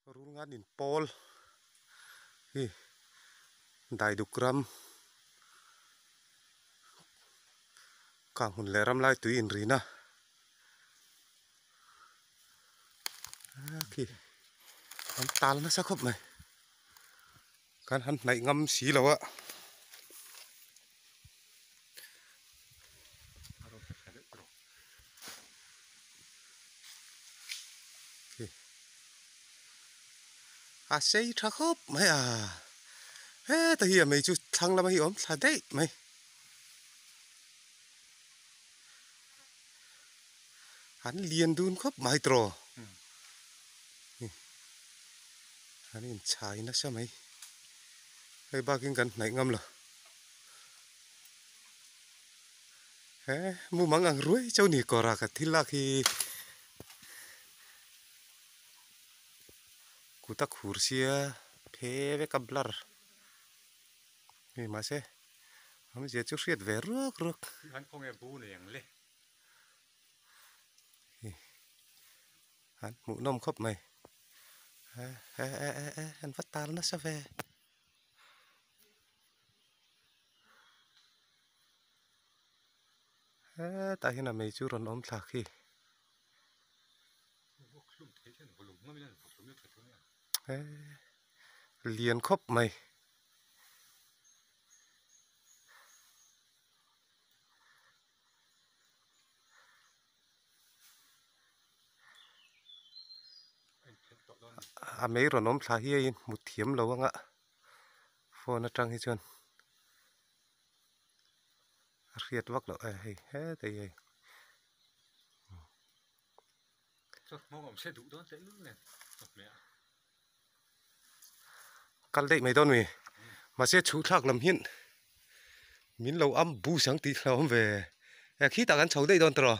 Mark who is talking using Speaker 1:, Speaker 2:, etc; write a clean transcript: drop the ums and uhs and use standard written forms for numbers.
Speaker 1: Rulngan in pawl hi daiduk ram kang hun leh ram lai tui inrin a khi an tal nasa khawp mai kan han hnaih ngam si lo a. A sei tha khawp mai a heta hi a mei chu thlang lama hi a awm thla daih mai an lian dun khawp mai tawh an inchhai nasa mai hei bakin kan hnaih ngam lo. He mumang ang ruai chauh ni kawr a ka thil lak hi kut a khur sia phe vek a blur hei mahse awmzia chu hriat ve ruak ruak. An hmuhnawm khawp mai e e e e an va tal nasa ve. Hetah hian a mei chu rawn awm thlak hi. Lian khawp mai. A mei rawn awm thla hi a inhmu thiam lo ang a phone atang hi chuan a hriat vak loh e hei heta hi hei. Kal daih mai dawn mi mahse chhuh thlak lam hian min lo am bus ang tih hlauhawm ve e khitah kan chho daih dawn tawh.